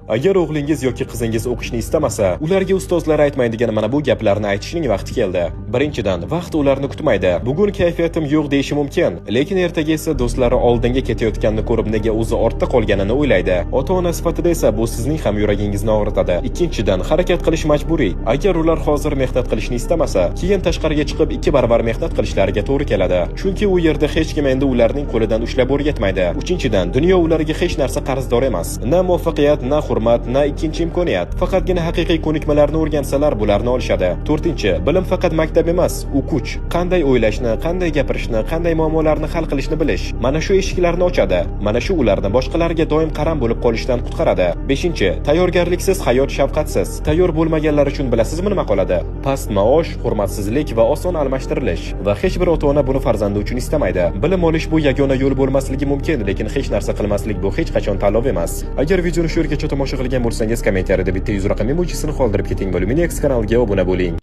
Agar o'g'lingiz yoki qizingiz o'qishni istamasa, ularga ustozlar aytmaydigan mana bu gaplarni aytishning vaqti keldi. Birinchidan, vaqt ularni kutmaydi. Bugun kayfiyatim yo'q deyishi mumkin, lekin ertaga esa do'stlari oldinga ketayotganini ko'rib, nega o'zi ortda qolganini o'ylaydi. Ota-ona sifatida esa bu sizning ham yuragingizni og'ritadi. Ikkinchidan, harakat qilish majburiy. Agar ular hozir mehnat qilishni istamasa, keyin tashqariga chiqib ikki baravar mehnat qilishlariga to'g'ri keladi. Chunki u yerda hech kim endi ularning qo'lidan ushlab o'rgatmaydi. Uchinchidan, dunyo ularga hech narsa qarzdor emas. Na muvaffaqiyat, na hurmat, na ikkinchi imkoniyat. Faqatgina haqiqiy ko'nikmalarni o'rgansalar, bularni olishadi. To'rtinchi, bilim faqat maktab emas, u kuch. Qanday o'ylashni, qanday gapirishni, qanday muammolarni hal qilishni bilish. Mana shu eshiklarni ochadi. Mana shu ularni boshqalarga doim qaram bo'lib qolishdan qutqaradi. Beshinchi, tayyorgarliksiz hayot shafqatsiz. Tayyor bo'lmaganlar uchun bilasizmi nima qoladi? Past maosh, hurmatsizlik va oson almashtirilish. Va hech bir ota-ona buni farzandi uchun istamaydi. Bilim olish bu yagona yo'l bo'lmasligi mumkin, lekin hech narsa qilmaslik bu hech qachon tanlov emas. Agar videoni shu yergacha tomosha qilgan bo'lsangiz, kommentariyada bitta yuz raqam emojisini qoldirib keting va Luminex kanaliga obuna bo'ling.